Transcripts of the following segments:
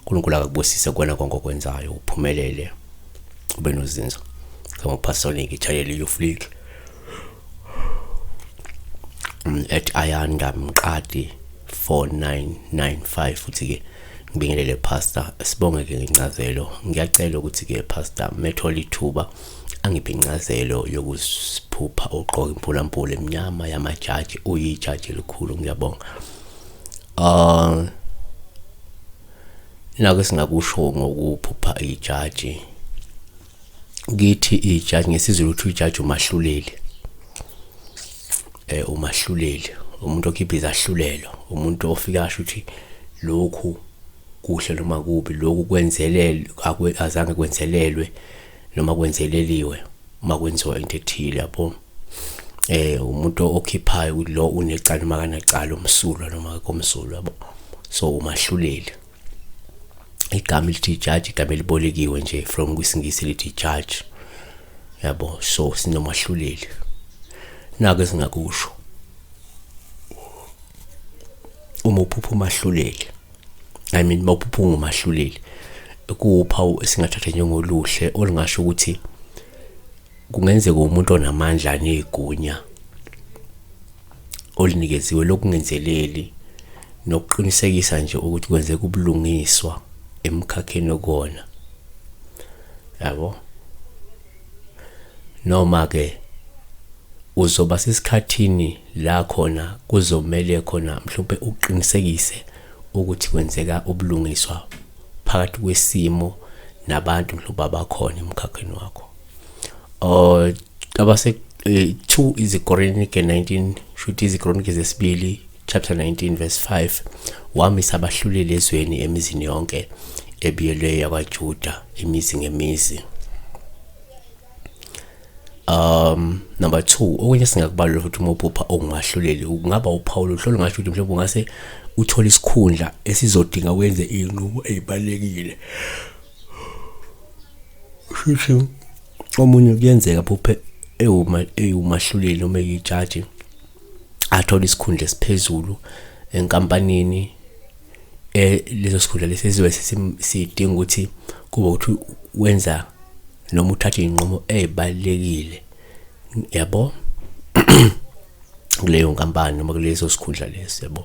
uNkulunkulu akakubusise kona konke okwenzayo uphumelele ube nozinzo. Ngopastor Nick Channel Uflick at Ayanda Mqadi 4995 futhi ke ngibingelele pastor, sibonge ke ngencazelo. Ngiyacela ukuthi ke pastor methola ithuba angiphe incazelo yokusiphupha ugqoka impulampula emnyama yamajaji, uyijaji elikhulu. Ngiyabonga. Nako singakusho ngokuphupha ijaji, kithi ijaji ngesiZulu uthi ijaji umahluleli, umahluleli umuntu okhipha izahlulelo, umuntu ofika asho ukuthi lokhu kuhle noma kubi, lokhu kwenzelelwe azange kwenzelelwe noma kwenzeleliwe uma kwenziwa into ethile, yabo. Umuntu okhiphayo ukuthi lo unecala noma akanacala, umsulwa noma akekho umsulwa, yabo. So umahluleli, igama elithi judge igama elibolekiwe nje from kwisingisi lithi judge, yabo. So sinomahluleli, nako esingakusho uma uphupha umahluleli, I mean mawuphupha ungumahluleli, kuwuphawu esingathatha njengoluhle olungasho ukuthi kungenzeka umuntu onamandla negunya olinikeziwe lokungenzeleli nokuqinisekisa nje ukuthi kwenzeka ubulungiswa emkhakheni okona, yabo. Noma ke uzoba sesikhathini la khona kuzomele khona mhlawumbe uqinisekise ukuthi kwenzeka ubulungiswa phakathi kwesimo nabantu mhlawumbe abakhona emkhakheni wakho. Abase 2 iziKronike 19, shuthi iziKronike zesibili chapter 19 verse 5, wamisa abahluleli ezweni emizini yonke ebiyelwe yakwaJuda, imizi ngemizi. Number 2, okunye singakubalula futhi uma uphupha ongumahluleli, kungaba uphawu oluhle olungasho ukuthi mhlawumbe ungase uthole isikhundla esizodinga wenze iy'nqumo ey'balulekile. Shuthi omunye kuyenzeka phuphe ewumahluleli noma eyijaji, athole isikhundla esiphezulu enkampanini, leso sikhundla lesi esizobe sidinga ukuthi kube ukuthi wenza noma uthatha iy'nqumo ey'balulekile, yabo, kuleyo nkampani noma kuleso sikhundla leso, yabo.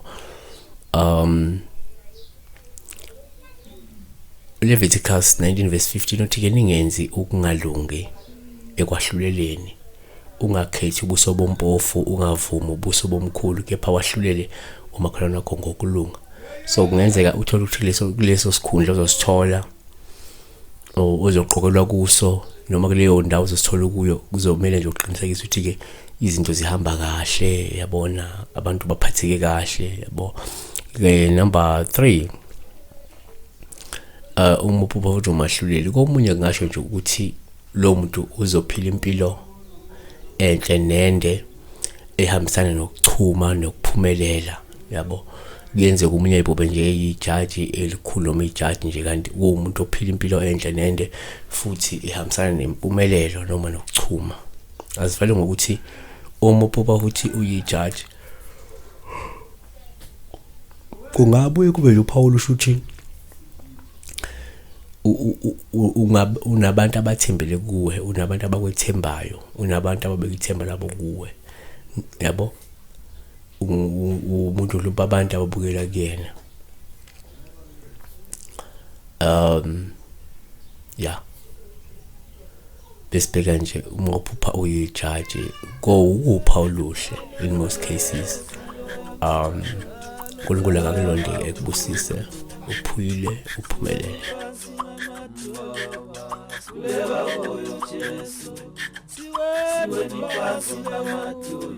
Leviticus 19 verse 15 uthi ke ningenzi ukungalungi ekwahluleleni, ungakhethi ubuso bompofu, ungavumi ubuso bomkhulu, kepha wahlulele umakhelwane wakho ngokulunga. So kungenzeka uthole ukuthi leso sikhundla ozosithola ozoqokelwa kuso noma kuleyo ndawo ozosithola kuyo, kuzomele nje uqinisekise ukuthi ke izinto zihamba kahle, yabona, abantu baphatheke kahle, yabo. Ke number 3, uma uphupha futhi umahluleli, komunye kungasho nje ukuthi lo muntu uzophila impilo enhle nende ehambisana nokuchuma nokuphumelela, yabo. Kuyenzeka omunye ayibophe nje ijaji elikhulu noma ijaji nje, kanti kuwumuntu ophila impilo enhle nende futhi ihambisana nempumelelo noma nokuchuma. Azivale ngokuthi uma uphupha futhi uyijaji, kungabuye kube uphawu olusho ukuthi unabantu abathembele kuwe, unabantu abakwethembayo, unabantu ababeka ithemba labo kuwe, yabo. Umuntu lo abantu ababukela kuyena. Yeah, besibheka nje uma uphupha uyijaji kowupha oluhle in most cases. uNkulunkulu akakulonde ekubusise, uphuyile, uphumelele. Siweni phansi namadolo.